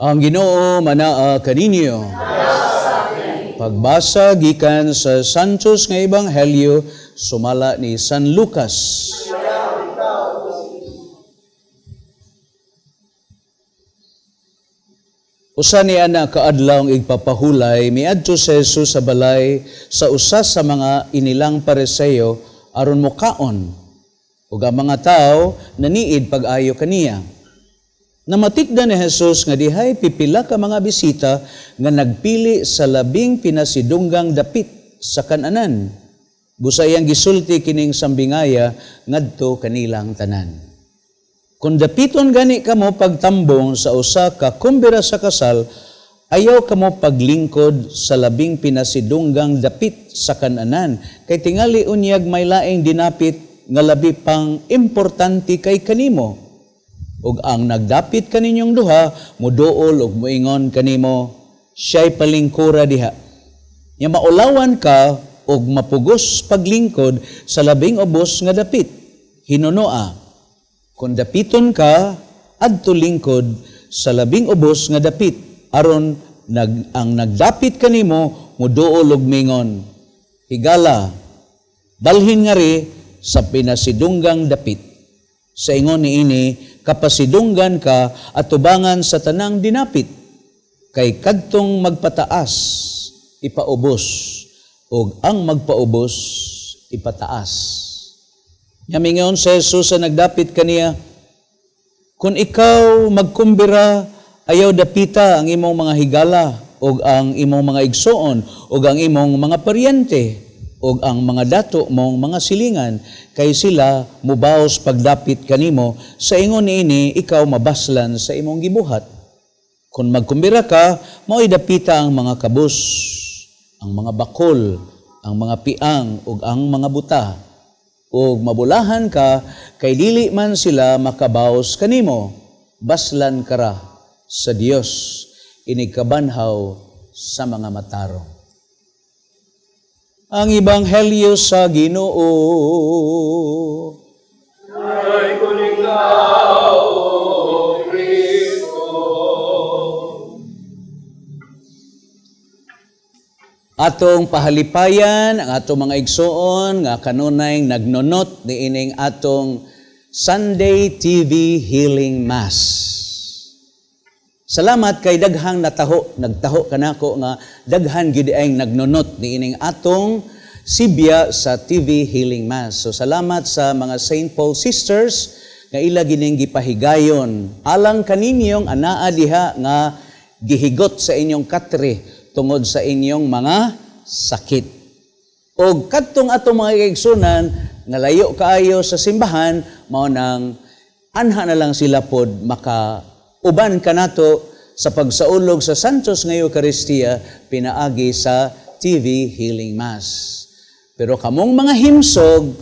Ang Ginoo manaa kaninyo. Pagbasa gikan sa Santos nga Ebanghelyo sumala ni San Lucas. Usa ni ana kaadlaw igpapahulay miadto si Jesus sa balay sa usa sa mga inilang Pariseo aron mokaon, ug ang mga tawo naniid pag-ayo kaniya. Namatikdan ni Jesus nga dihay pipila ka mga bisita nga nagpili sa labing pinasidunggang dapit sa kananan. Busa iyang gisulti kining sambingaya ngadto kanilang tanan. Kung dapiton gani kamo pagtambong sa usa ka kumbira sa kasal, ayaw kamo paglingkod sa labing pinasidunggang dapit sa kananan, kay tingali unyag may laing dinapit nga labi pang importante kay kanimo. Ug ang nagdapit kaninyong duha, muduol ug muingon kanimo, siya'y palingkura diha. Nya maulawan ka ug mapugos paglingkod sa labing ubos nga dapit. Hinunoa, kung dapiton ka, adto lingkod sa labing ubos nga dapit, aron ang nagdapit kanimo muduol ug mingon, higala, balhin ngari sa pinasidunggang dapit. Sa ingon niini, kapasidunggan ka at tubangan sa tanang dinapit, kay kadtong magpataas, ipaubos, ug ang magpaubos, ipataas. Nyamingon sa Jesus sa nagdapit kaniya, kung ikaw magkumbira, ayaw dapita ang imong mga higala, ug ang imong mga igsoon, ug ang imong mga paryente, ug ang mga dato mong mga silingan, kay sila mubaos pagdapit kanimo. Sa ingon niini, ikaw mabaslan sa imong gibuhat. Kung magkumbira ka, mao'y dapita ang mga kabus, ang mga bakol, ang mga piang, ug ang mga buta. Ug mabulahan ka, kay dili man sila makabaos kanimo. Baslan kara sa Dios, inigkabanhaw sa mga matarong. Ang Ebanghelyo sa Ginoo. Ay kun ikaw, O Kristo. Atong pahalipayan ang atong mga igsoon nga kanunay nagnunot niining atong Sunday TV Healing Mass. Salamat kay daghang nataho, nagtaho kanako nga daghan gyud ay nagnunot niining atong sibya sa TV Healing Mass. So salamat sa mga Saint Paul Sisters nga ila gining gipahigayon alang kaninyong anaa diha nga gihigot sa inyong katre tungod sa inyong mga sakit. Og kadtong atong mga kaigsunan nga layo kaayo sa simbahan, mao nang anha na lang sila pod maka uban kanato sa pagsaulog sa Santos nga Eucharistia pinaagi sa TV Healing Mass. Pero kamong mga himsog,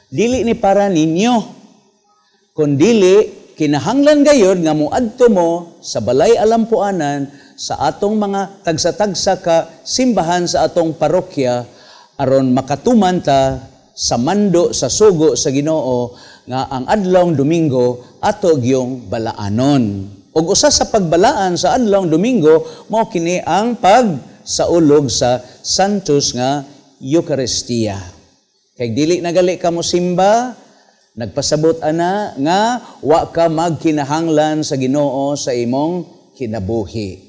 dili ni para ninyo, kundili kinahanglan gayod nga moadto mo sa balay alampuanan sa atong mga tagsa-tagsa ka simbahan sa atong parokya aron makatuman ta sa mando sa sugo sa Ginoo nga ang adlawng Domingo ato gyung balaanon. Ug usa sa pagbalaan sa adlawng Domingo mao kini ang pagsaulog sa Santos nga Eucharistia. Kay dili nagali ka mo simba, nagpasabot ana nga wa ka magkinahanglan sa Ginoo sa imong kinabuhi.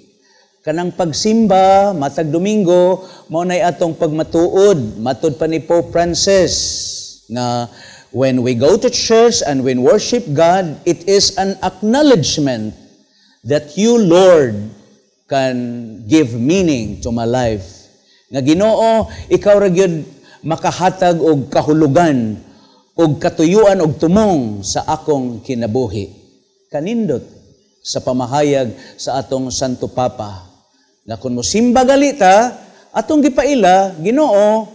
Kanang pagsimba matag Domingo mao nay atong pagmatuod, matud pa ni Pope Francis nga when we go to church and when worship God, it is an acknowledgement that you, Lord, can give meaning to my life. Nga Ginoo, ikaw ra gyud makahatag og kahulugan og katuyuan og tumong sa akong kinabuhi. Kanindot sa pamahayag sa atong Santo Papa na kung mosimba galita, atong gipaila, Ginoo,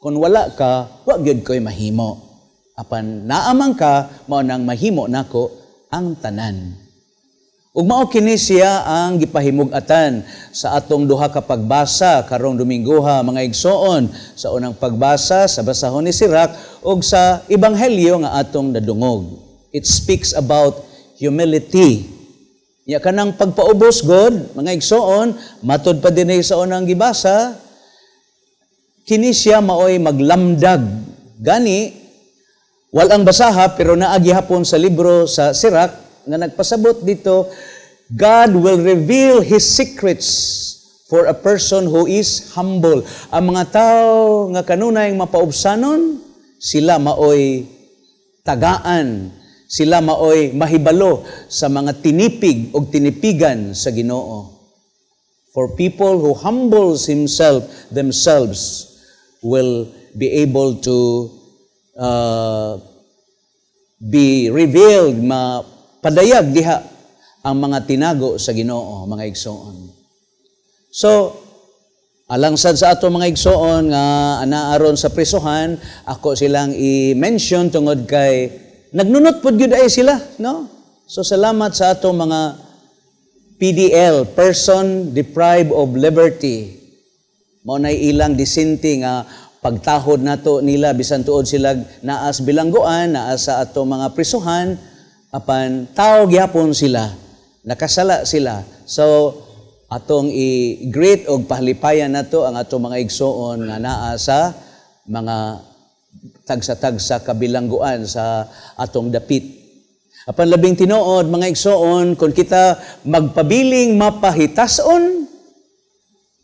kung wala ka, wa gyud ko'y mahimo. Apan naamang ka, mao nang mahimo nako ang tanan. Ug mao kini siya ang gipahimug-atan sa atong duha ka pagbasa karong Domingoha, mga igsoon, sa unang pagbasa sa basahon ni Sirach ug sa ebanghelyo nga atong nadungog. It speaks about humility. Ya kanang pagpaubos god, mga igsoon, matud pa dinhi sa unang gibasa, kini siya maoy maglamdag. Gani walang basaha pero naa gihapon sa libro sa Sirach nga nagpasabot dito, God will reveal His secrets for a person who is humble. Ang mga tao nga kanunay mapaubsanon, sila maoy tagaan, sila maoy mahibalo sa mga tinipig o tinipigan sa Ginoo. For people who humbles themselves will be able to be revealed, mapadayag diha ang mga tinago sa Ginoo, mga igsoon. So, alang sad sa ato mga igsoon nga ana aron sa prisuhan, ako silang i-mention tungod kay nagnunot pod gyud ay sila, no? So salamat sa ato mga PDL, person deprived of liberty. Mao nay ilang disente nga pagtahod nato nila bisan tuod sila naas bilangguan, naa sa ato mga prisuhan, apan tao gihapon sila, nakasala sila. So atong i-greet og pahalipayan nato ang ato mga igsoon nga naa sa mga tagsa-tagsa kabilangguan sa atong dapit. Apan labing tinuod, mga igsoon, kung kita magpabiling mapahitason,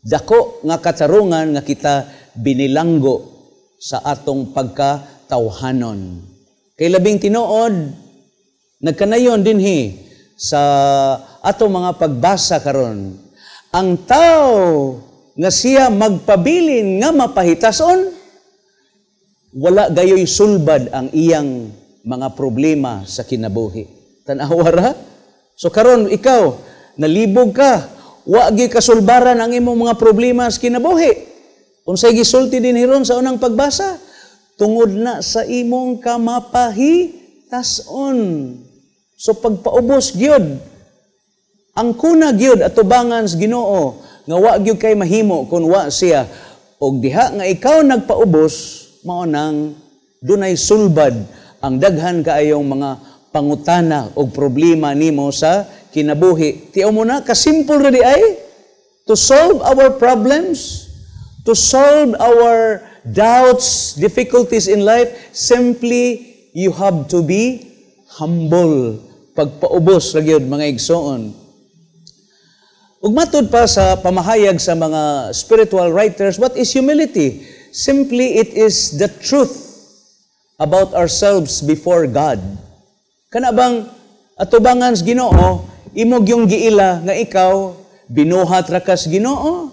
dako nga katarungan nga kita binilanggo sa atong pagkatawhanon. Kay labing tinuod, nagkanayon dinhi sa atong mga pagbasa karon, ang tao nga siya magpabilin nga mapahitason, wala gayoy sulbad ang iyang mga problema sa kinabuhi. Tan-awa ra. So karon ikaw nalibog ka, wa gyud kasulbaran ang imong mga problema sa kinabuhi. Unsay gisulti din hiron sa unang pagbasa? Tungod na sa imong kamapahitason. So pagpaubos gyud, ang kuna gyud atubangan sa Ginoo nga wa gyud kay mahimo kun wa siya, og diha nga ikaw nagpaubos, mao nang dunay sulbad ang daghan kaayong mga pangutana og problema nimo sa kinabuhi. Tiaw mo na, kasimple ra di ay to solve our problems, to solve our doubts, difficulties in life, simply you have to be humble. Pagpaubos ra gyud, mga igsoon. Ug matud pa sa pamahayag sa mga spiritual writers, what is humility? Simply, it is the truth about ourselves before God. Kana bang atubangan sa Ginoo, imo gyung giila nga ikaw binuhat ra kas Ginoo,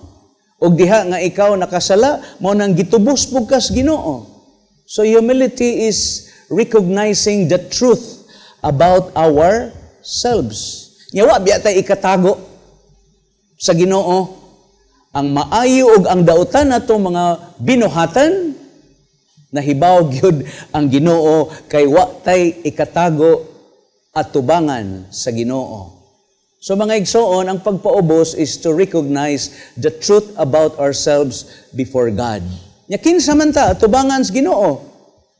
ug diha nga ikaw nakasala, mao nang gitubos pug kas Ginoo. So humility is recognizing the truth about ourselves. Nya wa biya tay ikatago sa Ginoo. Ang maayo ug ang dautan nato mga binuhatan, nahibaw gyud ang Ginoo kay wa tay ikatago atubangan sa Ginoo. So mga igsoon, ang pagpaubos is to recognize the truth about ourselves before God. Nya kinsa man ta atubangan sa Ginoo?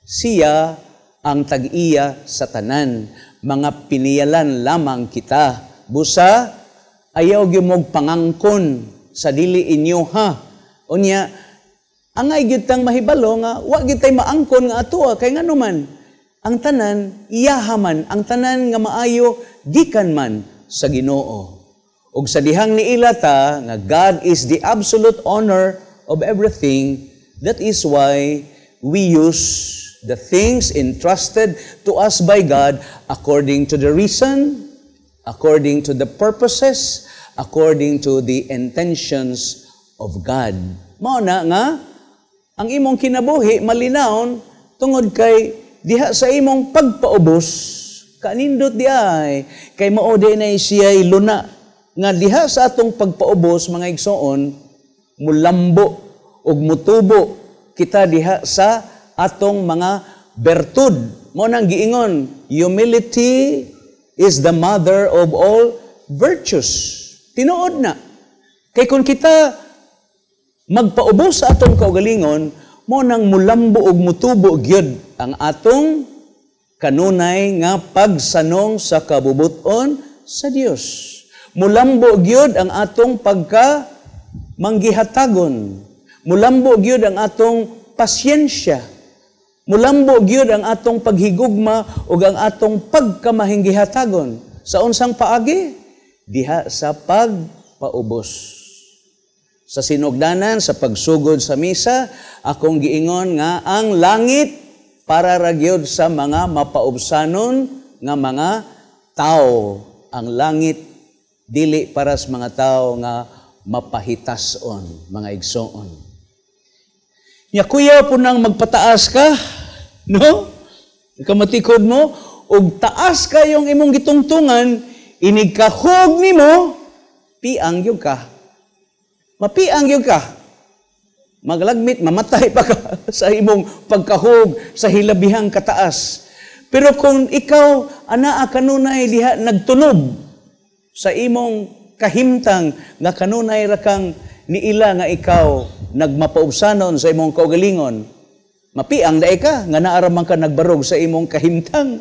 Siya ang tag-iya sa tanan. Mga piniyalan lamang kita. Busa ayaw gyud mog pangangkon sa dili inyo ha. Unya, angay gyud tang mahibalo nga wa gyud tay maangkon nga atoa kay ngano man ang tanan iyaha man, ang tanan nga maayo gikan man sa Ginoo. Ug sa dihang niila ta nga God is the absolute owner of everything, that is why we use the things entrusted to us by God according to the reason, according to the purposes, according to the intentions of God. Mao na nga ang imong kinabuhi malinawon tungod kay diha sa imong pagpaubos kanindot di ay kay mao di na siya'y luna nga diha sa atong pagpaubos, mga igsoon, mulambo ug mutubo kita diha sa atong mga bertud. Mao nang giingon, humility is the mother of all virtues. Tinuod na. Kay kung kita magpaubos sa atong kaugalingon, mo nang mulambo ug mutubo gyud ang atong kanunay nga pagsanong sa kabubuton sa Dios. Mulambo gyud ang atong pagka manggihatagon. Mulambo gyud ang atong pasyensya. Mulambo gyud ang atong paghigugma ug ang atong pagkamahinggihatagon. Sa unsang paagi? Diha sa pagpaubos. Sa sinugdanan, sa pagsugod sa misa, akong giingon nga ang langit para ra gyud sa mga mapaubsanon nga mga tao. Ang langit dili para sa mga tao nga mapahitason, mga igsoon. Nya kuya po nang magpataas ka, no? Kamatikod mo, ug taas kayong imong gitungtungan, inigkahog nimo, piang gyud ka. Mapiang gyud ka. Maglagmit, mamatay pa ka sa imong pagkahog sa hilabihang kataas. Pero kung ikaw, anaa kanunay diha nagtunob sa imong kahimtang nga kanunay ra kang niila nga ikaw nagmapaubsanon sa imong kaugalingon, mapiang dae ka nga naa ra man ka nagbarog sa imong kahimtang.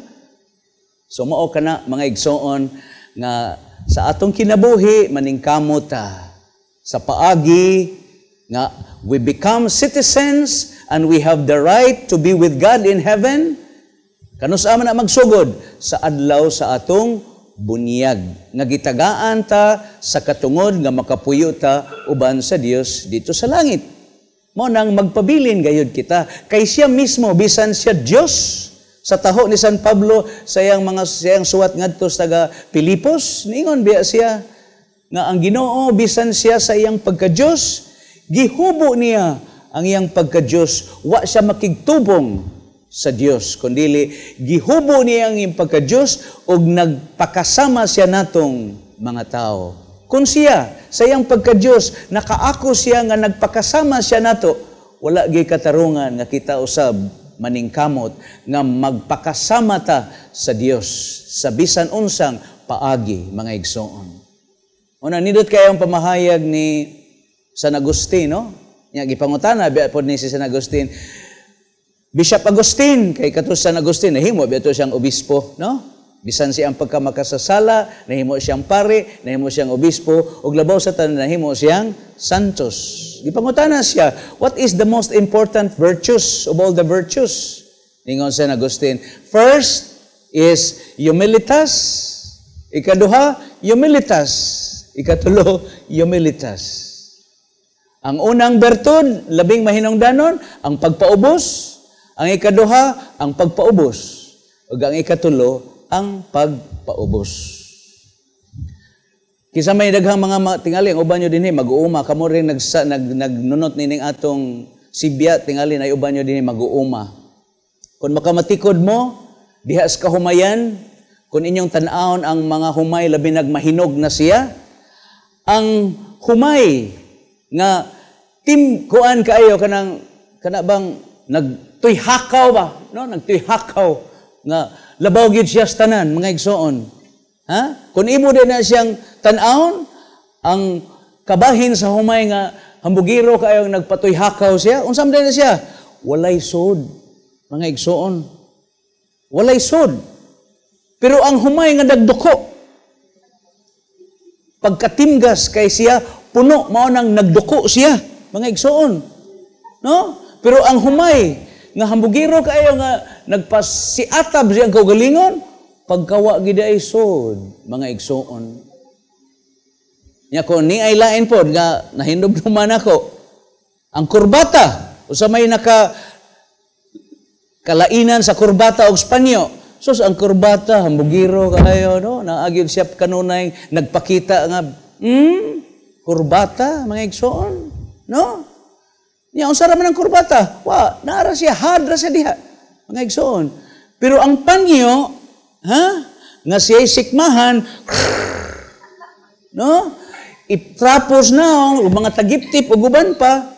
So mao kana, mga igsoon, nga sa atong kinabuhi maningkamot ta sa paagi nga we become citizens and we have the right to be with God in heaven. Kanus-a man na magsugod? Sa adlaw sa atong bunyag nga gitagaan ta sa katungod nga makapuyo ta uban sa Dios dito sa langit. Mao nang magpabilin gayud kita kay siya mismo, bisan siya Dios. Sa taho ni San Pablo sa iyang mga siyang suwat ngadto sa taga Pilipos, niingon biya siya nga ang Ginoo, bisan siya sa iyang pagka-Dios, gihubo niya ang iyang pagka-Dios. Wa siya makigtubong sa Dios, kundili gihubo niya ang iyang pagka-Dios ug nagpakasama siya natong mga tao. Kung siya sa iyang pagka-Dios nakaako siya nga nagpakasama siya nato, wala gyud katarungan nga kita usab maningkamot nga magpakasama ta sa Dios sa bisan unsang paagi, mga igsoon. Una, nindot kayo ang pamahayag ni San Agustin, no? Nya gipangutana biya pod ni si San Agustin. Bishop Agustin, kay kato San Agustin nahimo biya to siyang obispo, no? Bisan siyang pagkamakasasala, nahimo siyang pare, nahimo siyang obispo, ug labaw sa tanan nahimo siyang santos. Gipangutana siya, what is the most important virtues of all the virtues? Ningon San Agustin, first is humilitas, ikaduha, humilitas, ikatulo, humilitas. Ang unang bertud, labing mahinungdanon, ang pagpaubos. Ang ikaduha, ang pagpaubos. Ug ang ikatulo, ang pagpaubos. Kisa may daghang mga tingali, ang uban nyo dinhi mag-uuma. Kamo rin nagnunot nining atong sibya, tingali na uban nyo dinhi mag-uuma. Kung makamatikod mo, diha sa kahumayan, kung inyong tan-awon ang mga humay, labi nagmahinog na siya, ang humay nga tim kuan kaayo kanang kana bang nagtuyhakaw ba, no? Nagtuyhakaw nga labaw gyud siya sa tanan, mga igsoon, ha? Kung imo din na siyang tan-awon ang kabahin sa humay nga hambugiro kaayo nagpatuyhakaw siya, unsa man na siya? Walay sod, mga igsoon, walay sod. Pero ang humay nga nagduko, pagkatimgas kay siya puno, mao nang nagduko siya, mga igsoon, no? Pero ang humay nga hambugiro kaayo nga nagpasiatab siyang kaugalingon, pagkawa gid ay sod, mga igsoon. Nya kon ni ay lain pod nga nahinumduman ako, ang kurbata, usa may naka kalainan sa kurbata og Spanyo. Sus, ang kurbata hambugiro kaayo, no? Naagid siya kanunay nagpakita nga kurbata, mga igsoon, no? Nya unsa ra man ang kurbata? Wa, naara siya, hadra siya diha, mga igsoon. Pero ang panyo, ha? Nga siya'y sikmahan, no? Itrapos na og mga tagiptip ug uban pa.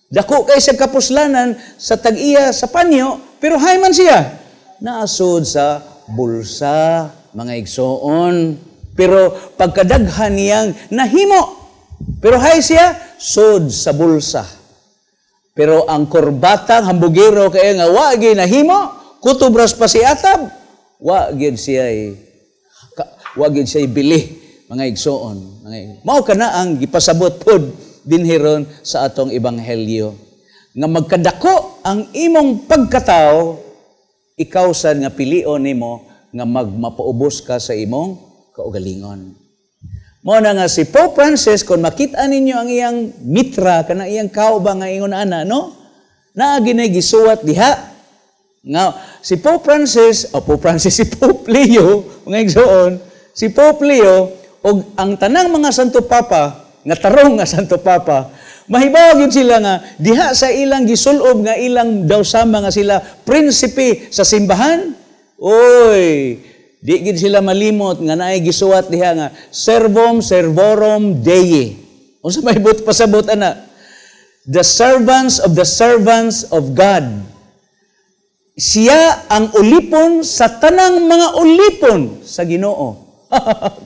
Dako kay sa kapuslanan sa tag-iya sa panyo, pero hay man siya naasod sa bulsa, mga igsoon. Pero pagkadaghan niyang nahimo, pero hay siya sod sa bulsa. Pero ang korbatang hambugero kay nga wa gyud nahimo, kutubras pa si atab, wa gyud siya bili, Mga igsoon. Mao ka na ang gipasabot pod dinhi ron sa atong ebanghelyo. Nga magkadako ang imong pagkatao, ikaw sad nga pilion nimo nga magmapaubos ka sa imong kaugalingon. Mao na nga si Pope Francis, kung makita ninyo ang iyang mitra, kana iyang kauba nga ingon ana, no? Naa ginay gisuwat diha. Nga si Pope Francis, o Pope Francis, si Pope Leo, mga igsoon, si Pope Leo, og ang tanang mga Santo Papa, nga tarong nga Santo Papa, mahibaw gyud sila nga diha sa ilang gisulob nga ilang daw sama nga sila prinsipe sa simbahan. Oy, di gid sila malimot nga naay gisuwat diha nga servum servorum Dei. Unsa may but pasabot ana? The servants of the servants of God. Siya ang ulipon sa tanang mga ulipon sa Ginoo.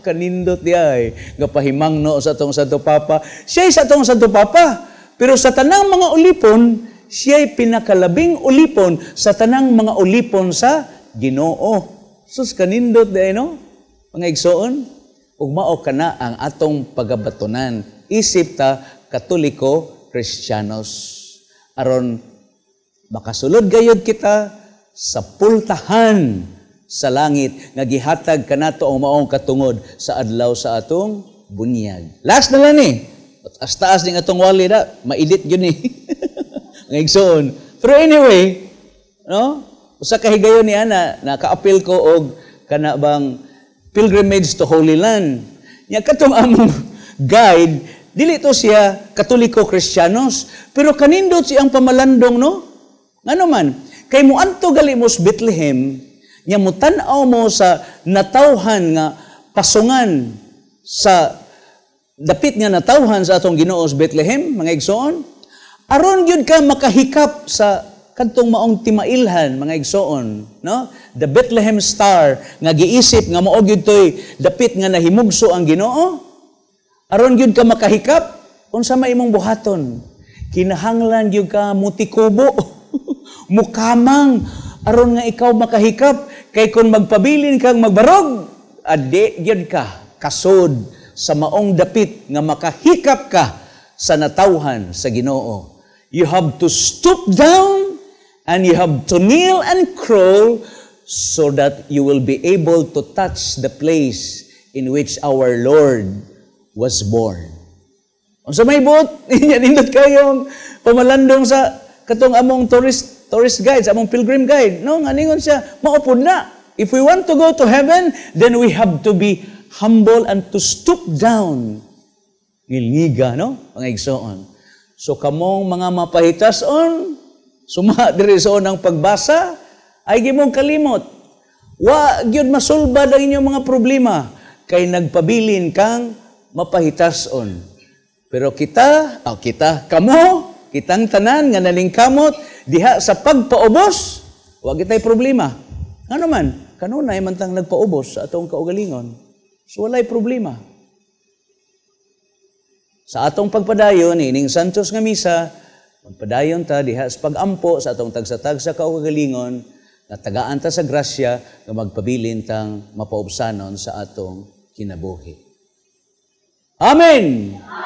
Kanindot diay nga pahimangno sa atong Santo Papa. Siya sa atong Santo Papa, pero sa tanang mga ulipon, siya'y pinakalabing ulipon sa tanang mga ulipon sa Ginoo. Sus, kanindot diay, no? Mga igsoon, ug mao kana ang atong pagabatonan isip ta Katoliko Kristiyanos. Aron makasulod gayud kita sa pultahan sa langit nga gihatag kanato ang maong katungod sa adlaw sa atong bunyag. Last na lang ni. Taas-taas ning atong wali na, maidit gyud ni. Mga igsoon. Pero anyway, no? Usa ka higayon ni ana, nakaapil ko og kana bang pilgrimage to Holy Land. Nya katong among guide, dili to siya Katoliko Kristiyanos, pero kanindot siyang pamalandong, no? Ngano man, kay moadto gali mo sa Bethlehem, nya mutan-aw mo sa natawhan nga pasungan sa dapit nga natawhan sa atong Ginoo sa Bethlehem, mga igsoon, aron gyud ka makahikap sa kadtong maong timailhan, mga igsoon, no? The Bethlehem Star nga giisip nga mao gyud toy dapit nga nahimugso ang Ginoo. Aron gyud ka makahikap, unsa may imong buhaton? Kinahanglan gyud ka mutikubo, mukamang aron nga ikaw makahikap, kay kung magpabilin kang magbarog, adi gyud ka kasod sa maong dapit nga makahikap ka sa natawhan sa Ginoo. You have to stoop down and you have to kneel and crawl so that you will be able to touch the place in which our Lord was born. Unsa may buot, nindot kayong pamalandong sa katong among tourist guides, among pilgrim guide. No, nga ningon siya, maupod na. If we want to go to heaven, then we have to be humble and to stoop down. Ngilngiga, no? Mga igsoon. So kamong mga mapahitason, suma diri sa unang pagbasa, ay gimong kalimot. Wa gyud masulbad ang inyong mga problema kay nagpabilin kang mapahitason. Pero kita, oh, kita, kamo, kitang tanan nga nalingkamot diha sa pagpaubos, wa kitay problema. Ngano man, kanunay man tang nagpaubos sa atong kaugalingon. So walay problema. Sa atong pagpadayon ining Santos nga misa, magpadayon ta diha sa pagampo sa atong tagsa-tagsa kaugalingon, nga tagaan ta sa grasya nga magpabilin tang mapaubsanon sa atong kinabuhi. Amen. Amen.